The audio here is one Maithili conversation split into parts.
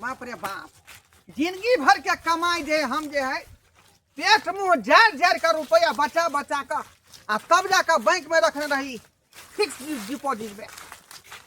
बाप रे बाप, जिंदगी भर के कमाई जे हम जे है पेट मुँह झाड़ि झाड़ि कऽ रुपैआ बचा बचा कऽ आ तब जाकऽ बैंक में रखने रही फिक्स डिपॉजिट में,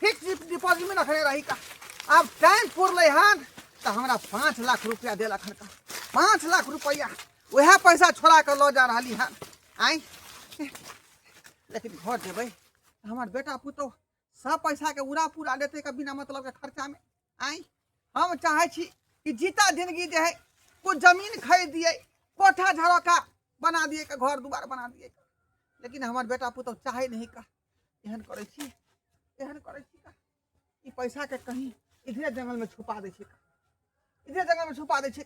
फिक्स डिपॉजिट में रखने रही का। आब टाइम पुरलै हन तऽ हमरा 5 लाख रुपया देलक हन का, 5 लाख रुपया वएह पैसा छोड़ा कऽ लऽ जा रहली हन आइ। लेकिन घर जेबै हमर बेटा पुतोह सब पैसा के उड़ा पूरा लेतै का बिना मतलब के खर्चा में। आइ हम चाहै छी कि जीता जिंदगी जे है कोई जमीन खरीद दिए, कोठा झरोका बना दिए, के घर दुआर बना दिए, लेकिन हमर बेटा पुतोह चाहे नहीं का। एहन करै छी, एहन करै छी का ई पैसा के कहीं इधरे जंगल में छुपा दै छी, इधरे जंगल में छुपा दै छी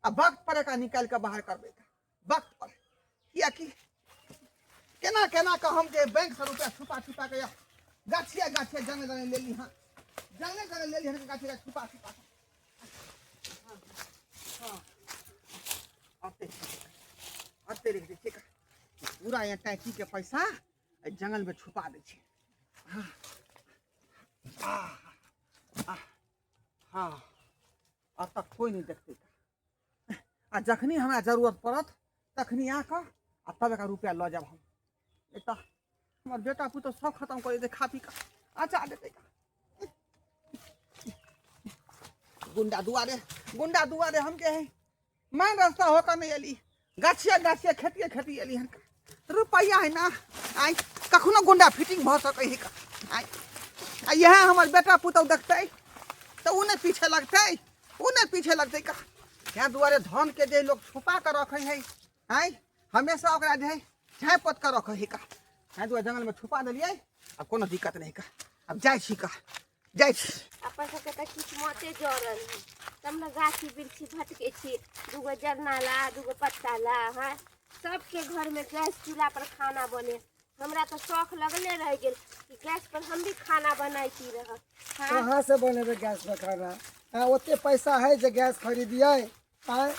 आ वक्त पर एकरा निकालि कऽ बाहर करबै का वक्त पर। कियाकि केना केना कऽ हम जे बैंक से रुपया छुपा छुपा के गाछिया गाछिया जंगल जंगल लेली हन, जंगले जंगल लेली हन, गाछिया गाछिया छुपा छुपा कऽ। हाँ, अते अते रख दै छियै पूरा यहाँ टैंकी के पैसा एहि जंगल में छुपा दै छियै। हाँ, हाँ, अब तक कोई नहीं देखते। आ जखनी हमरा जरूरत पड़त तखनी आकऽ आ तब एकरा रुपया लऽ जायब हम। नहीं तऽ हमर बेटा पुतोह सब खतम कऽ देतै, खा पी कऽ अचा देतै। गुंडा दुआरे, गुंडा दुआरे हम के है मैं रास्ता होकर नहीं एली, गाछिया गाछिया खेतिए खेती एली हन। रुपया है ना आइ कखनो गुंडा फिटिंग भऽ सकै है आइ। आ इएह हमर बेटा पुतोह देखतै तऽ ओ नहि पीछे लगतै, ओ नहि पीछे लगतै का। ताहि दुआरे धन के जे लोग छुपा कऽ रखै है आइ हमेशा ओकरा जे है झाँपि पोत कऽ रखै है का। ताहि दुआरे जंगलमे छुपा देलियै, आब कोनो दिक्कत नहि का। आब जाइ छी का, जाइ छी। अपन सबके तऽ किस्मते जरल है तब ने गाछी वृक्षी भटकै छी, दूगो जरना ला दूगो पत्ता ला। हाँ, सबके घरमे गैस चूल्हा पर खाना बने, हमरा तऽ शौख लगले रहि गेल कि गैस पर हम भी खाना बनैती रह। हाँ, कहाँ से बनेबै गैस पर खाना? हाँ, ओते पैसा है जे गैस खरीदियै? आँय,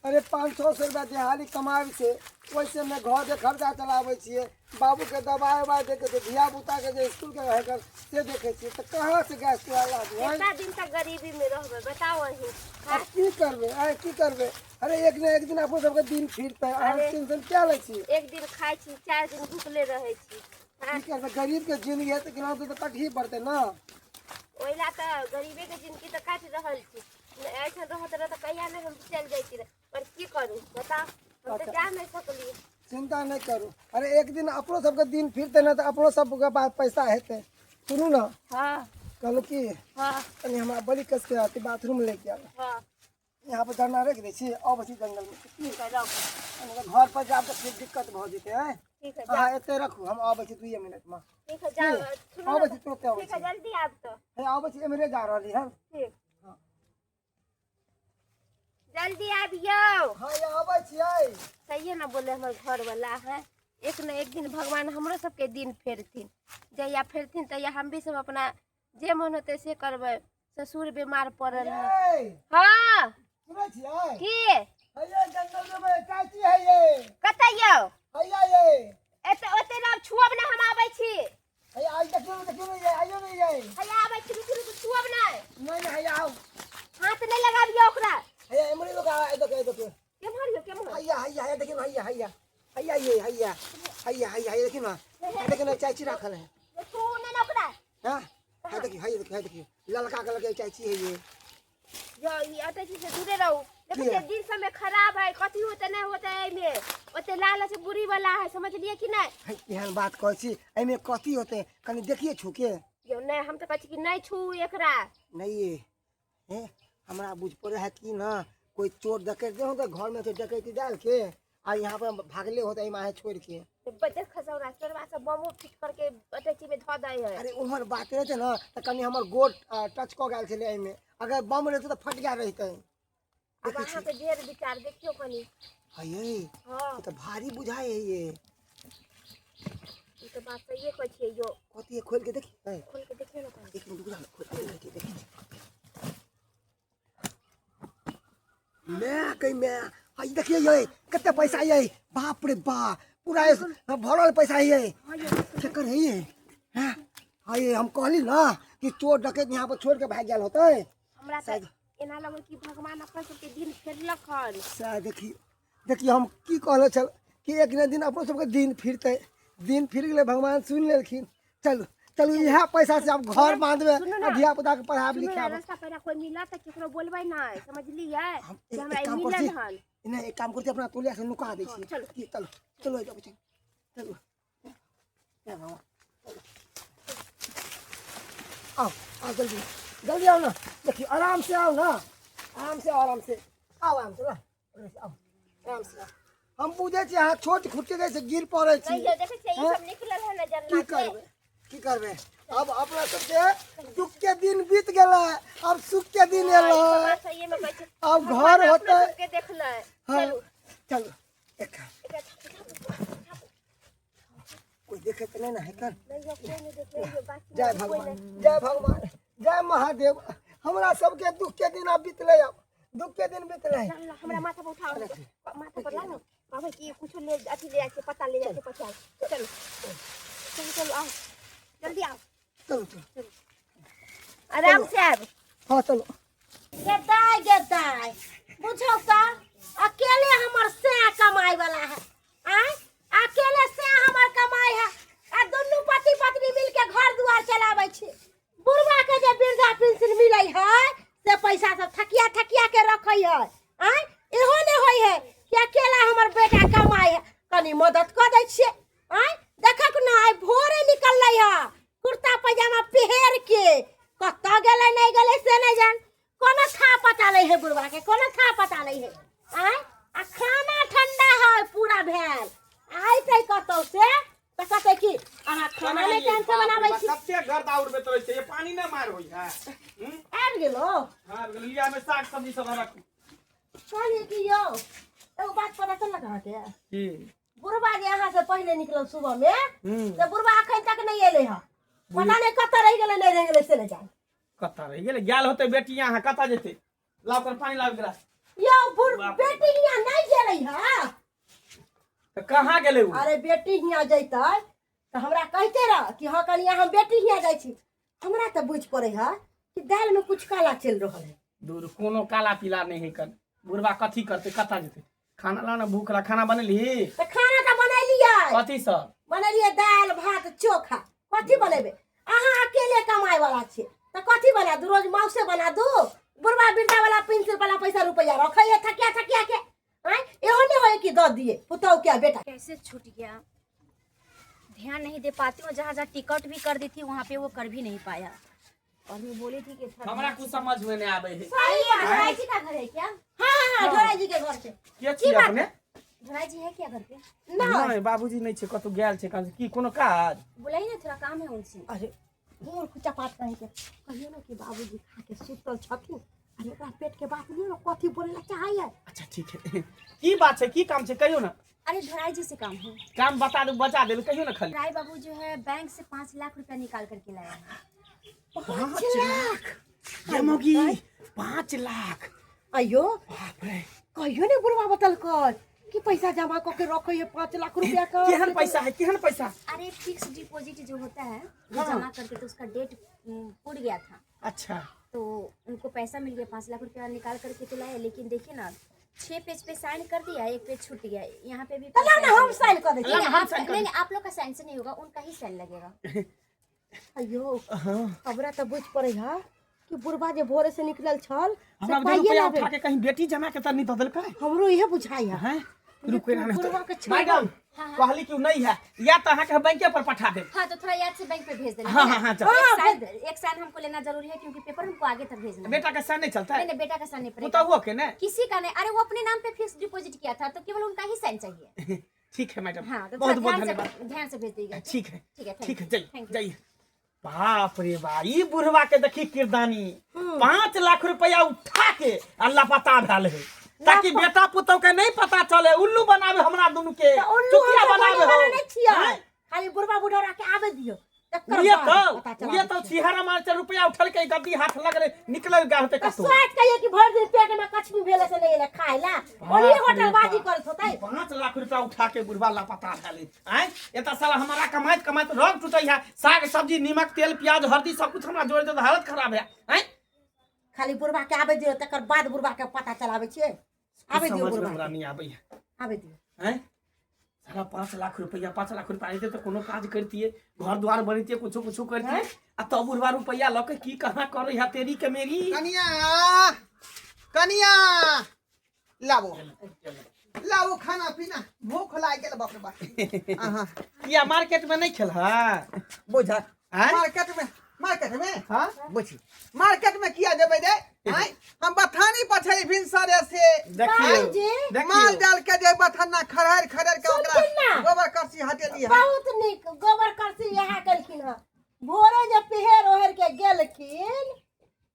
अरे 500-600 रुपया दिहाड़ी कमाबै छै, ओहिसँ मे घरके खर्चा चलाबै छियै, बाबूके दबाइ उबाइ देखै छियै, धियापुताके जे इसकुलके रहै से देखै छियै, तऽ कहाँसँ गैस चूल्हा लाबू? आँय, कितना दिन तक गरीबी में रहबै बताउ अहीं? आब की करबै? आँय, की करबै? अरे एक ने एक दिन अपनो सबके दिन फिरतै। अहाँ अरे। टेंशन किया लै छी? एक दिन खाइ छी, 4 दिन भूखले रहै छी। हाँ, की करबै, गरीबके जिंदगी है तऽ केनाहितो तऽ कटही पड़तै ने। ओहि ला तऽ गरीबेके जिंदगी तऽ काटि रहल छी। एहिठाम रहत रह तऽ कहिया नहि हम चलि जैती रह, पर की करू बताउ, हम तऽ जा नहि सकलियै। चिंता नहि करू, अरे एक दिन अपनो सबके दिन फिरतै ने तऽ अपनो सबके पास पैसा हेतै। सुनू ने। हाँ। कहलहुँ की, हाँ। कनि हमरा बड़ी कसके अथी बाथरूम लेके आबै। हाँ। यहाँ पर डंडा रखि दै छी, अबै छी जंगलमे। ठीक है, रखू। कनि घर पर जायब तऽ फेर दिक्कत भऽ जेतै। आँय, ठीक है, अहाँ जाउ। एतै रखू, हम अबै छी 2 मिनटमे। ठीक है, जाउ। की? सुनू अबै ने, छी, तुरते अबै ठीक है, छी। जल्दी आब तऽ। हे, अबै छी, एम्हरे जा रहली हन। ठीक। हाँ। जल्दी आबियौ। हाँ, ये अबै छियै। सहिए ने बोले हमर घरवला है, एक न एक दिन भगवान हमरो सबके दिन फेरथिन। जहिया फेरथिन तहिया हम भी सब अपना जे मन होतै से करबै। ससुर बीमार पड़ल है। यै, हाँ। सुनै छियै? की? हैया जंगल में चाची है ये। कतऽ यौ? हैया ये। एते ओते नाम छुअब ना, हम आबै छी। हैया आई देखियौ ने, देखियौ ने ये, आइयो ने ये। हैया आबै छी, रुकू रुकू, छुअब नहि। नहीं नहीं, हैया आउ। हाथ नहि लगाबियौ ओकरा। हैया एमरे लोग आ, देखियौ देखियौ। केम्हर यौ, केम्हर? हैया हैया हैया देखियौ ने, हैया हैया हैया ये हैया हैया हैया हैया देखियौ ना, देखियौ ना, चाची राखल है। छू नहि ने ओकरा। हाँ, है देखियौ, है देखियौ, है देखियौ, ललका कलर के चाची है ये। यो ई अटै छी से दूरे रहू। देखै किया? छियै दिन समय खराब है, कथी होतै नहि होतै एहिमे, ओते लालच बुरी वाला है, समझलियै कि नहि? है, एहन बात कहै छी, एहिमे कथी होतै कनि देखिए छूके। यौ नहि, हम तऽ कहै छी कि नहि छू एकरा। नहीं ये हे, हमरा बुझ पड़े है कि ना कोई चोर डकैत दे होते घर में से डकैती डाल के आ यहाँ पर भागले होते माहे छोड़ के। बचत खसौरा चोरवा सब बमो फिट करके अटैची में धऽ दै है। अरे उम्हर बात रहते ना तऽ कनि हमर गोड़ टच कऽ गेल छलै एहिमे, अगर बम रहते तऽ फट गेल रहितै। आब देखै छी। अहाँके ढेर विचार, देखियौ कनि। हयै। हाँ। ई तऽ भारी बुझाइ है ये। ई तऽ बात सहिए कहै छियै यौ। कथी है, खोलि के देखियै? खोल के देखियौ ने कनि। एक मिनट रुक जा ने, खोलि के देखै छी, देखै छी। मैं कहीं मैं आई देखिए ये कितने पैसा है ये, बाप रे बाप, पूरा ये भरल पैसा है ये। केकर है ये? हैं? हाँ, ये हम कहली ना कि चोर डकैत यहाँ पर छोड़ के भाग गेल होतै। हमरा तऽ शायद। एना लगै कि भगवान अपन सबके दिन फेरलक हन। सएह देखियौ, देखियौ हम की कहले छल कि एक ने दिन अपनो सबके दिन फिरतै। दिन फिर गेलै, भगवान सुनि लेलखिन। चलू चलू, इएह पैसा से आब घर बांधबै सुनू ना। आ धिया पुता के पढ़ायब सुनू ना, लिखायब। रास्ता पेरा कोई मिलत तऽ केकरो बोलबै नहि, समझलियै? हम कि एक हमरा एक ई काम करै मिलल छी हन। नहि, एक काम करै छी, अपना तोलिया से नुका दै हँ, छियै। चलू। की चलू चलू, आबि जाउ, चलू। जय भगवान। आओ आओ, जल्दी जल्दी आओ ना। देखियौ आराम से आओ ना, आराम से आओ, आराम से आओ, आराम से ला, आओ आराम से आओ। हम बुझै छी अहाँ छोट खुट्टी रहै से गिर पड़ै छी। नहीं यौ, देखै छियै ई हँ? सब निकलल हन ने की जरना से। करबै, की करबै, अब अपना सबके दुख के दिन बीत गेलै, अब सुख के दिन हँ, ई एलै। सब बात सहिए में कहै छै। अब भगवान घर अपनो होतै। सबके देखलै। हँ, चलू। चलू, एक काम, एकरा छापू, छापू, छापू। कोई देखे तऽ नहि ने हेतन। नहीं यौ, कोई नहीं देखै यौ, बाकी जय कोई भगवान, नहीं। जय भगवान, जय महादेव। हमरा सबके दुख के दिन आब बीतलै, आब दुख के दिन बीतलै। ला, ला, हमरा माथा पर उठाओ, माथा पर ला ने। कहबै कि कुछो ले अथी ले जाइ छै, पत्ता ले जाइ छै, पचाय। चलू चलू चलू, आओ जल्दी आओ। चलू चलू। आराम से आब। हाँ चलू। गेदाय गेदाय, बुझौ का अकेले हमर से कमाई वाला है। आय अकेले से हमर कमाई है आ दुनू पति पत्नी मिल के घर दुआर चलाबै छी। बुढ़वा के जे वृद्धा पेंशन मिलै है से पैसा सब थकिया थकिया के रखै है। आय इहो ने होय है कि अकेला हमर बेटा कमाई है, कनी मदद कऽ दै छियै। आय देखक ना, आइ भोरे निकललै है कुर्ता पैजामा पहिर के, कतऽ गेलै नहि गेलै से नहि जान। कोनो था पता नहीं है बुढ़वा के, कोनो था पता नहीं है। आय आ खाना ठंडा है पूरा भेल, आय तै कतौ से तऽ कहतै कि अहाँ खाना नहि टाइम से बनाबै छी। कते गर्दा उड़बैत रहै छै, ये पानी नहि मार होइ है। हम्म? आबि गेलो? हाँ, आबि गेलो। लिया में साग सब्जी सब रखू। कहलियै कि यौ एगो बात पता चललक अहाँके? की? बुढ़वा जे अहाँ से पहिले निकलल सुबह में, हम्म। से बुढ़वा अखन तक नहि एलै हँ, पता नहि कतऽ रहि गेलै नहि रहि गेलै से नहि जान। कतऽ रहि गेलै? गेल होतै बेटी अहाँ, कतऽ जेतै? लाउ कर पानी लाउ गिलास। यौ बुढ़ बाप रे। बेटी हियाँ नहि गेलै हँ। तऽ कहाँ गेलै उ? अरे बेटी हियाँ जैतै तऽ हमरा कहिते रह कि हँ कनिया हम बेटी हियाँ जाइ छी। हमरा तऽ बुझि पड़ै है कि दालि में कुछ काला चलि रहल है। दूर, कोनो काला पीला नहि है कन। बुढ़बा कथी करतै, कतऽ जेतै? खाना ला ना, भूख ला। खाना बनेलही? तऽ खाना तऽ बनेलियै। कथी सब? बनेलियै दालि भात चोखा। कथी बनेबै? अहाँ अकेले कमाय वाला छियै तऽ कथी बना दू? रोज माउसे बना दू? बुढ़वा वृद्धा वाला पेंशन वाला पैसा रुपया रखै है थकिया थकिया के। आँय इहो नहि होय कि दऽ दिए पुतहु के बेटा। कैसे छूट गया, ध्यान नहीं दे पाती हूँ। जहाँ जहाँ टिकट भी कर दी थी वहाँ पे वो कर भी नहीं पाया। और मैं बोली थी कि थोड़ा हमरा कुछ समझ में नहीं आवे है। सही बात है। ढोराई जी का घर है क्या? हाँ हाँ, ढोराई जी के घर छै। के छी अपने? ढोराई जी है क्या घर पे? नहीं। नहीं, बाबूजी नहीं छे, कतौ गेल छे। कहाँ की कोनो काज? बुलाई ना, थोड़ा काम है उनसे। अरे मूर्ख चपाट कहीं के, कहियो ना कि बाबूजी खा के सुतल छथिन। अरे ओकरा पेट के बात नहीं ना, कथी बोले ला चाहै है। अच्छा ठीक है, की बात छै, की काम छै, कहियो ना। अरे ढोराई जी से काम है। काम बता दू, बचा देबे, कहियो ना खाली। राय बाबू जो है बैंक से 5 लाख रुपया निकाल करके लाया है। 5 लाख? ये मौगी 5 लाख? अयो बाप रे। कहियो ने बुढ़वा बतलकै कि पैसा जमा कऽ के रखै है 5 लाख रुपया का। केहन पैसा है, केहन पैसा? अरे फिक्स डिपॉजिट जो होता है वो हाँ। जमा करके, तो उसका डेट पुर गया था। अच्छा। तो उनको पैसा मिल गया, 5 लाख रुपया निकाल करके तो लाए, लेकिन देखिए ना 6 पेज पे साइन कर दिया, 1 पेज छूट गया। यहाँ पे भी तो लाओ ना, पैसा हम साइन कर देते लाओ हैं। ना, हम साइन कर नहीं, देते। नहीं, आप लोग का साइन से नहीं होगा, उनका ही साइन लगेगा। अयो हाँ। हमरा तो बुझ पड़े है कि बुढ़वा जे भोरे से निकलल छल से हमरा पाइए रुपया लाबे। उठा के कहीं बेटी जमा के त नहीं दऽ देलकै। हमरो इहे बुझाई है। हैं? रुको ना, बुढ़वा के छोड़। मैडम, कहली कि नहीं है, या तो अहाँ के बैंके पर पठा देब। हाँ, तो थोड़ा याद से बैंक पे भेज देना। हाँ, हाँ, हाँ, चल। एक हाँ, साइन, भेज एक साइन हमको लेना जरूरी है क्योंकि पेपर हमको आगे तक भेजना है। बेटा का साइन नहीं चलता है? नहीं, नहीं, बेटा का साइन नहीं पड़ेगा। पुतहुओ के नहीं? किसी का नहीं। अरे वो अपने नाम पे फिक्स डिपॉजिट किया था तो केवल उनका ही साइन चाहिए। ठीक है मैडम। हाँ, तो बहुत थोड़ा बहुत धन्यवाद। ध्यान से भेज दीजिएगा। ठीक है। ठीक है, thank ठीक है, you. जाइए, thank you. जाइए। बाप रे बा, ई बुढ़वा के देखी किरदानी, 5 लाख रुपया उठा के आ लापता भेल है, ताकि बेटा पुतोह के नहीं पता चले। उल्लू बनावे हमरा दुनू के, तऽ उल्लू चुतिया हमसब बनावे बने वाला हो। नहि छियै। हैं? खाली बुढ़वा बुढ़ौरा के आबे दियौ, तकर उहे बाद तो, पता चला उहे तो दै छियै। छिहरा मार से रुपया उठल के गद्दी हाथ लगले निकलल गा होते तऽ कतौ। सोच कहियो कि भरि दिन पेट में कछमी भेले से नहि एलै खाय ला, ओही बाप रे होटल बाजी बाप। करैत होतै। 5 लाख रुपया उठा के बुढ़वा लापता भेलै। आँय, एतऽ साला हमारा कमाइत कमाइत रंग टूटै है, साग सब्जी नीमक तेल प्याज हल्दी सब कुछ हमरा जोड़ दे, हालत खराब है। आँय, खाली बुढ़बा के आबै दियौ तकर बाद बुढ़बा के पता चलाबै छियै। आबै दियौ समझ में बुढ़बा हमरा के, नहीं आबै है। आबै दियौ। हैं सारा 5 लाख रुपया, 5 लाख रुपया रहते तो कोनो काज करतिए, घर द्वार बनतिए, कुछो कुछो करतिए। आ तब बुढ़वा रुपया लऽ के की कहाँ करे है तेरी के मेरी। कनिया, कनिया, लाबो लाबो खाना पीना, भूख लाग गेल। बाप रे बाप, अहाँ किया, मार्केट में नहीं खेल है? बुझा। आँय? मार्केट में, मार्केट में? हाँ। बुझी, मार्केट में किया जेबै रे? आँय, हम बथानी पछाड़ी भिनसरे से देखियो। बाबूजी। माल देखियो। डाल के जे बथाना खरहर खरहर के ओकरा सुनथिन ना। गोबर करसी हटेली है। बहुत नीक गोबर करसी इएह केलखिन हँ। भोरे जे पिहेर ओहेर के गेलखिन।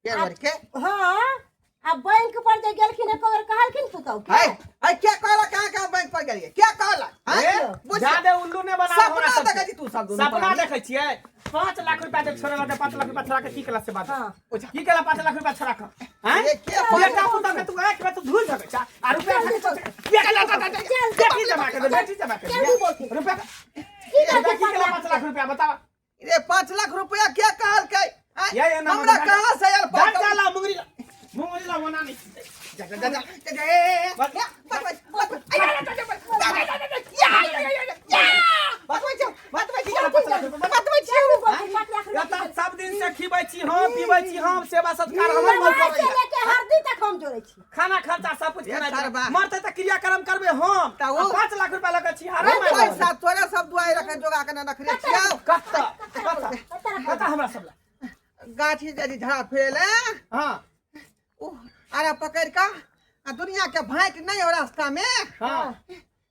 गोबर के? हाँ, आ बैंक पर जे गेलखिन एको बेर कहलखिन पुतहु के? है है, क्या कहला? कहाँ कहाँ बैंक पर गेलिए, क्या कहला? आँय? ए, बुझ जादे उल्लू ने बना। सपना देखै छी तू सब दुनू सपना प्राणी। देखै छियै। 5 लाख रुपया जे छोड़ेला तऽ 5 लाख रुपया छोड़ा के की केला से बात? हाँ। की केला 5 लाख रुपया छोड़ा के? हैं? ये के बेटा पुतहु के तू आँख में तू धूल सकै छ आ रुपया जल्दी। बेटी जमा के दे, बेटी जमा के दे। जल्दी बोलथिन। रुपया की रुपया करथिन? की केला 5 लाख रुपया बतावा। रे, 5 लाख रुपया क्या कहलकै? आँय? ये ये ना हमरा कहाँ से आयल? जा जा, ला मुंगरी, ला मुंगरी, ला ओना नहीं। जा जा जा जा जा, ए, ए, ए, बस। या, बस बस बस बस, आ, जा, जा, जा, जा, जा, जा, जा, जा, या, या, या, या, या, बतबै छियौ, बतबै छियौ, बतबै छियौ। बोलथिन 5 लाख या रुपया। तऽ सब दिन से खिबै छी हम, पीबै छी हम, सेवा सत्कार हमर मन दवाइ से करैया। लेके हरदी तक हम जोड़ै छी। खाना खर्चा सब कुछ ये खेनाइ सरबा। मरते तऽ क्रियाक्रम करबे हम। तऽ आ 5 लाख रुपया लऽ के छी हराम। पैसा तोरे सब दुआरे रखे जोगा के रखने छियौ। कत्ता कत्ता कत्ता हमरा सब लग? गाछी जे झड़ा फिरेले। हाँ। ओ आरा पकड़ कऽ आ दुनिया के भाँटि नहीं हो रास्ता में।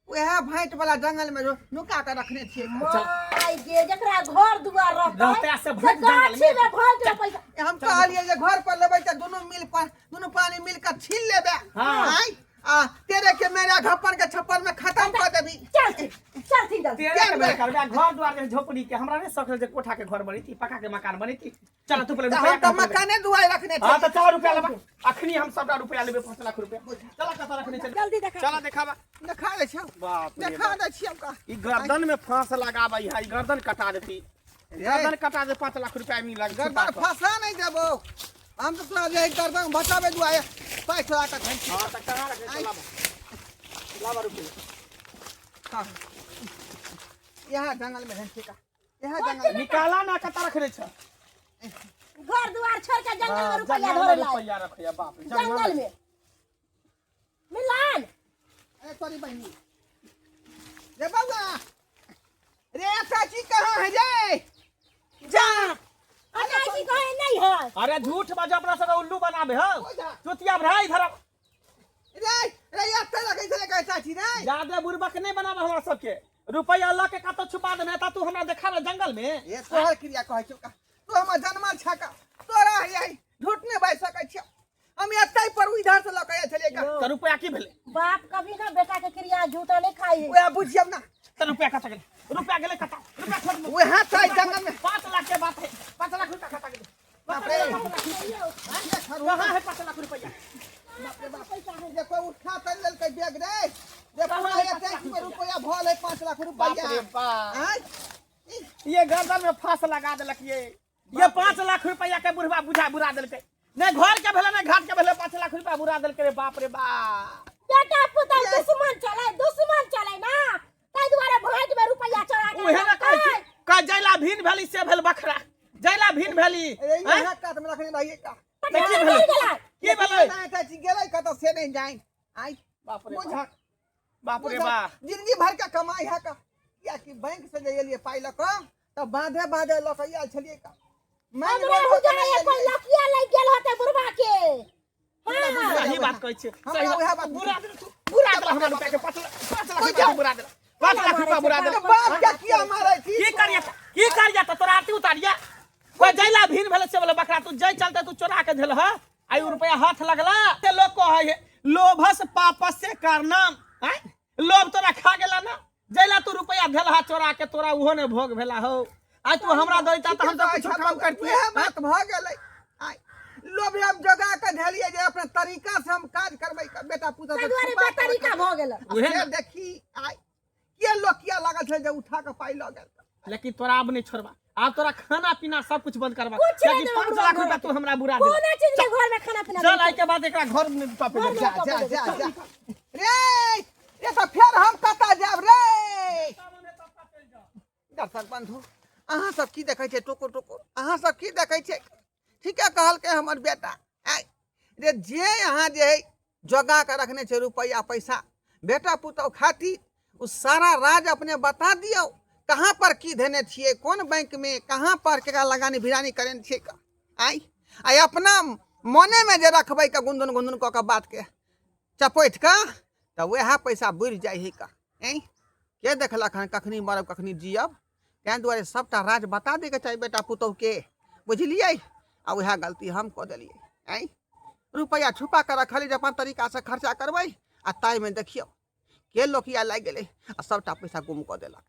वएह भाँटि वाला जंगल में नुका के रखने छियै। माय गे, जकरा घर दुआर रहतै रहतै से से भाँटि जंगल गाछी में भाँटि में पैसा। हम कहलियै जे घर पर लेबै तऽ दुनू मिल पर दुनू पानी मिल कऽ छीन लेबै। हाँ। आँय, आ तेरे के मेरा घप्पन के छप्पर में खत्म कऽ देबी। चलथिन, चलथिन जल्दी। तेरे के बेर करबे आ घर द्वार जे झोपड़ी के हमरा नहीं शौक रहे जे कोठा के घर बनैती, पक्का के मकान बनैती। चल तू पहिले तऽ रुपया हम तऽ मकाने दुआरे रखने हाँ छियै। तऽ चल रुपया लेबा। अखनी हम सबटा रुपया लेबे, 5 लाख रुपया। चल, कतऽ रखने चल। जल्दी देखा। चल देखाबा। देखा दै छियौ। बाप रे देखा बाप। दै छियौ का। ई गर्दन में फांस लगाबै है, ई गर्दन कटा देती, गर्दन कटा दे। 5 लाख रुपया मिलक। गर्दन फंसा नहीं देबो हम तो तोरा जे गर्दन बचाबे दुआरे पाइ छोड़ा कऽ धन हाँ तऽ कहाँ रखने छौ? लाबा, लाबा रुपया। हाँ, यहाँ जंगल में धन का यहाँ जंगल में। निकाला ना, कतऽ रखने छ? घर दुआर छोड़ के जंगल में रुपया जंगल में धरे ला। रुपया रखैया, बाप रे। जंगल में मिलान। अरे तोरी बहिनी रे, बउआ रे, चाची कहाँ है जे जा? अचाची कहे नहीं है। अरे झूठ बाजो, अपना सब उल्लू बनाबे हो। जा। चुतिया भरा, इधर आब। रे रे, एते लगै छलै कहै चाची रे। जादे बुड़बक नहीं बनाबे हमरा सबके। रुपया लऽ के कतऽ छुपा देने ता तू हमरा देखा जंगल में? ये तोहर क्रिया कहै छौ का, तू हमर जन्मल छा का, तोरा यही झूठ नहि बाजि सकै छियौ। हम एतै पर इधर से लऽ के आयल छलियै का। तऽ रुपया की भेलै? बाप कभी ना बेटा के क्रिया झूठा नहीं खाई है। वएह बुझियौ ना। तऽ रुपया कतऽ गेलै? रुपया गेलै कतऽ? रुपया छोड़ दे। वएह छै जंगल में। 5 लाख के बात है, 5 लाख रुपया कतऽ गेलै? बाप रे। कहाँ है 5 लाख रुपया? बाप रे बाप, जे कोई उठा तर लेलकै बैग रे, जे पूरा एते में रुपया भल है, 5 लाख बाप रुपया। रे बाप। आँय? ये गर्दन में फांस लगा देलक ये 5 लाख रुपया के बुढ़वा बुझा बुरा देलकै। नहीं घर के भेलै, नहीं घाट के भेलै, 5 लाख रुपया बुरा देलकै रे। बाप रे बाप। बेटा पुतहु दुश्मन चले, दुश्मन चले ना, ताहि दुआरे भाँटि में रुपया चढ़ा के उहे ना कहै छी कह जैला भीन भेली से भेल बखरा, जैला भीन भेली। अरे हैं? यहाँ कात में रखने रहिए का। तऽ की भेलै? की भेलै? नहीं चाची गेलै कतऽ से नहीं जाइन आई। बाप रे। बुझा। बाप रे बाप। जिंदगी भर के कमाई है का, कियाकि बैंक से जे एलियै पाइ लऽ कऽ तऽ बाँधे बाँधे लऽ कऽ आयल छलियै का। मानि हमरा लेलहुँ बुझाइए तऽ नहि कोई एलियै। लकिया लागि गेल होतै बुढ़बा के। हाँ। सही बात कहै छियै। हमरा सही उएह बात बात बुरा देल तू, बुरा देल हमरा रुपया के। 5 लाख, 5 लाख रुपया के बुरा देल, 5 लाख रुपया बुरा देल। बाप के किया मारै छी? की करिया, की करिया? तऽ तोरा आरती उतारिया कोई जैला भीन भेलै से बोले बकरा। तू जै चलते तू चोरा के धेल ह, आई रुपया हाथ लगला ते लोग कहै है लोभस पापस से कारणम। आँय, लोभ तोरा खा गेला ना? जैला तू रुपया धेल हा चोरा के, तोरा उहो ने भोग भेला हो। आइ तू हमरा दैता तऽ हम तऽ कुछो काम करतियै। उएह बात भऽ गेलै। आइ लोभ हम जोगा के धेलियै जे अपना तरीका से हम काज करबै बेटा पुतहु ताहि दुआरे बेतरीका भऽ गेल। उहे से ने। देखी आइ के लोग किया लागल छै जे उठा के पाइ लऽ गेल। लेकिन तोरा अब नहीं छोड़बा, आब तोरा खाना पीना सब कुछ बंद करबा, कुछ नहीं कियाकि देबा 5 हमरा लाख घर रुपया में। तू हमरा बुरा दे। कोनो चीज नहीं घर में खाना पीना चल आई के बाद एकरा घर में टपे दे। जा जा जा जा रे, ये तो फेर हम कतऽ जायब रे? दर्शक बंधु, अहाँ सब की देखै छियै टुकुर टुकुर? अहाँ सब की देखै छियै? ठीके कहलकै हमर बेटा। आँय रे, जे अहाँ जे है जोगा कऽ रखने छै रुपैआ पैसा बेटा पुतहु खातिर, ओ सारा राज अपने बता दियौ, कहाँ पर की धेने छियै, कोन बैंक में, कहाँ पर केकरा लगानी भिरानी करेने छियै। आँय, आइ अपना मनेमे जे रखबै कऽ गुंदुन गुंदुन कऽ कऽ बातके चपैट कऽ, तऽ वएह पैसा बुड़ि जाइ हइ कऽ। आँय, के देखलक हन कखनी मरब कखनी जियब? ताहि दुआरे सभटा राज बता दैके चाही बेटा पुतहुके, बुझलियै? आ वएह गलती हम कऽ देलियै। आँय, रुपैआ छुपा कऽ रखलियै जे अपन तरीकासँ खर्चा करबै, आ ताहिमे देखियौ के लोकिया लागि गेलै आ सभटा पैसा गुम कऽ देलक।